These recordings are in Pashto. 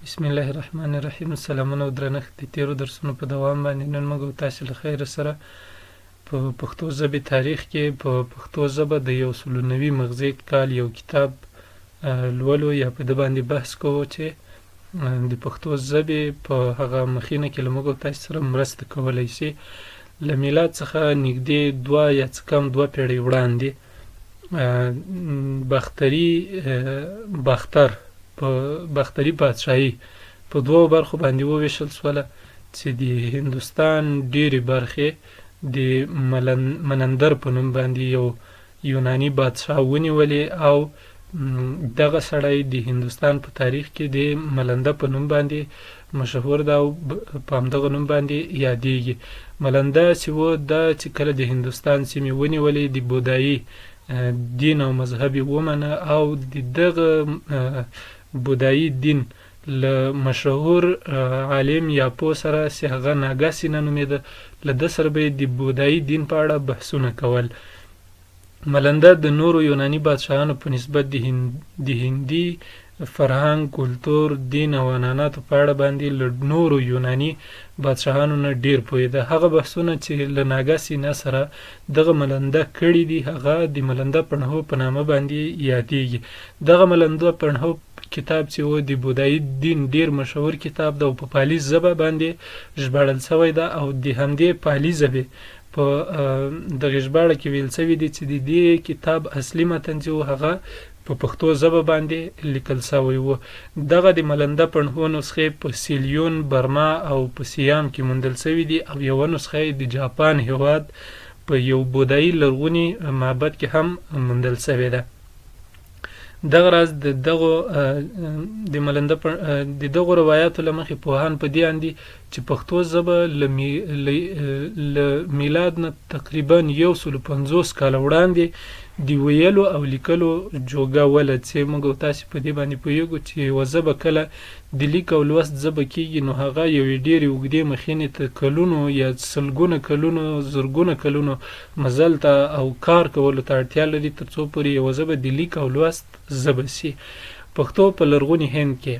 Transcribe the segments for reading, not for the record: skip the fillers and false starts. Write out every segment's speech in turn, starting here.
بسم الله الرحمن الرحیم. سلامونه او درنښت. د تیرو درسونو په دوام باندې نن موږ او تاسې له خیره سره په پښتو ژبې تاریخ کې په پښتو ژبه د 190 مغزي کال یو کتاب لولو یا په ده باندې بحث کوو چې د پښتو ژبې په هغه مخینه کې له موږ او تاسې سره مرسته کولی شي. له میلاد څخه نږدې دوه یا څه کم دوه پیړۍ وړاندې باختري باختر په باختري پادشاهي په دوو برخو باندې وویشل سوله چې د هندوستان ډېرې برخې د منندر په نوم باندې یو یوناني بادشاه ونیولې او دغه سړی د هندوستان په تاریخ کې د ملنده په نوم باندې مشهور ده او په همدغه نوم باندې یادیږي. ملنده چې و دا چې کله د هندوستان سیمې ونیولې، د بودایي دین او مذهب یې ومنه او د دغه بودایي دین له مشهور عالم یا پوه سره چې هغه ناګاسینا نومېده، له ده سره به یې د بودایي دین په اړه بحثونه کول. ملنده د نورو یوناني بادشاهانو په نسبت د هندي فرهنګ، کلتور، دین او عنعناتو په اړه باندې له نورو یوناني بادشاهانو نه ډیر پوهېده. هغه بحثونه چې له ناګا سینا سره دغه ملنده کړي دي، هغه د ملنده پڼهو په نامه باندې یادیږي. دغه ملنده پڼهو کتاب چې و د بودایي دین ډیر مشهور کتاب ده او په پالي ژبه باندې ژباړل شوی ده او د همدې پالي ژبې په دغې ژباړه کې ویل شوي دي چې د دې کتاب اصلي متن چې و هغه په پښتو ژبه باندې لیکل شوی و. دغه د ملنده پڼهو نسخې په سیلیون، برما او په سیام کې موندل شوي دي او یوه نسخه یې د جاپان هیواد په یو بودایي لرغوني معبد کې هم موندل شوې ده. دغه راز د دغو د ملنده د دغو روایاتو له مخې پوهان په دې اند دي چې پښتو ژبه له میلاد نه تقریبا 150 کاله وړاندې د ویلو او لیکلو جوګه وله، چې موږ او تاسې په دې باندې پوهیږو چې یوه ژبه کله د لیک او لوست ژبه کیږي نو هغه یوې ډېرې اوږدې مخینې ته کلونو یا سلګونه کلونو، زرګونه کلونو مزل ته او کار کولو ته اړتیا لري تر څو پورې یوه ژبه د لیک او لوست ژبه سي. پښتو په لرغوني هند کې.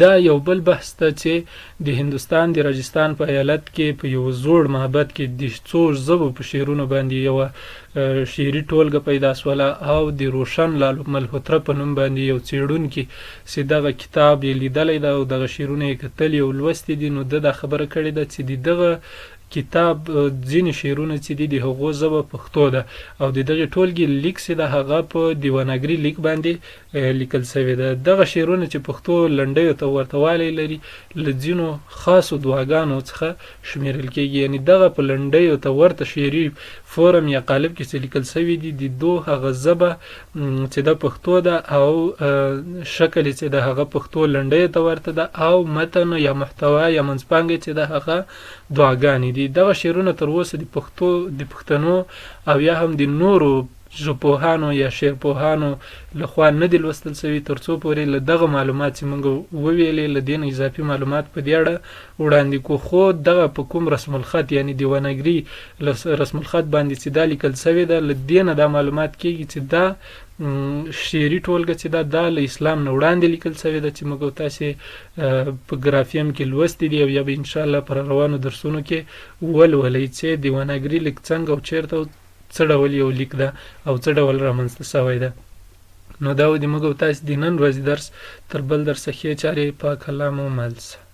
دا یو بل بحث ده چې د هندوستان د راجستان په ایالت کې په یوه زوړ معبد کې د څو ژبو په شعرونو باندې یوه شعري ټولګه پیدا سوله او د روشن لال ملهوتره په نوم باندې یو څېړونکي چې دغه کتاب یې لیدلی ده او دغه شعرونه یې کتلي او لوستي دي، نو ده دا خبره کړې ده چې د دغه کتاب ځینې شعرونه چې دي د هغو ژبه پښتو ده او د دغې ټولګې لیک چې ده هغه په دیواناګري لیک باندې لیکل شوې ده. دغه شعرونه چې پښتو لنډیو ته ورته والی لري له ځینو خاصو دعاګانو څخه شمیرل کیږي، یعنی دغه په لنډیو ته ورته شعري فورم یا قالب کې چې لیکل شوي دي د دو هغه ژبه چې ده پښتو ده او شکل یې چې ده هغه پښتو لنډیو ته ورته ده او متن یا محتوا یا منځپانګه چې ده هغه دعاګانې دي. دغه شعرونه تر اوسه د پښتو د پښتنو او یا هم د نورو ژبپوهانو یا شعرپوهانو له خوا نه دي لوستل شوي، تر څو پورې له دغه معلومات چې موږ وویلې له دې نه اضافي معلومات په دې اړه وړاندې کو. خو دغه په کوم رسم الخط یعنی دیواناګري رسم الخط باندې چې دا لیکل شوې ده له دې نه دا معلومات کیږي چې دا شعري ټولګه چې ده دا له اسلام نه وړاندې لیکل شوې ده چې موږ او تاسې په ګرافیم کې لوستي دي او یا به انشاءالله په روانو درسونو کې ولولئ چې دیواناګري لیک څنګه او چیرته او څه ډول یو لیک ده او څه ډول رامنځته شوی ده. نو دا و د موږ او تاسې د نن ورځې درس. تر بل درسه ښې چارې، پاک الله مو مل شه.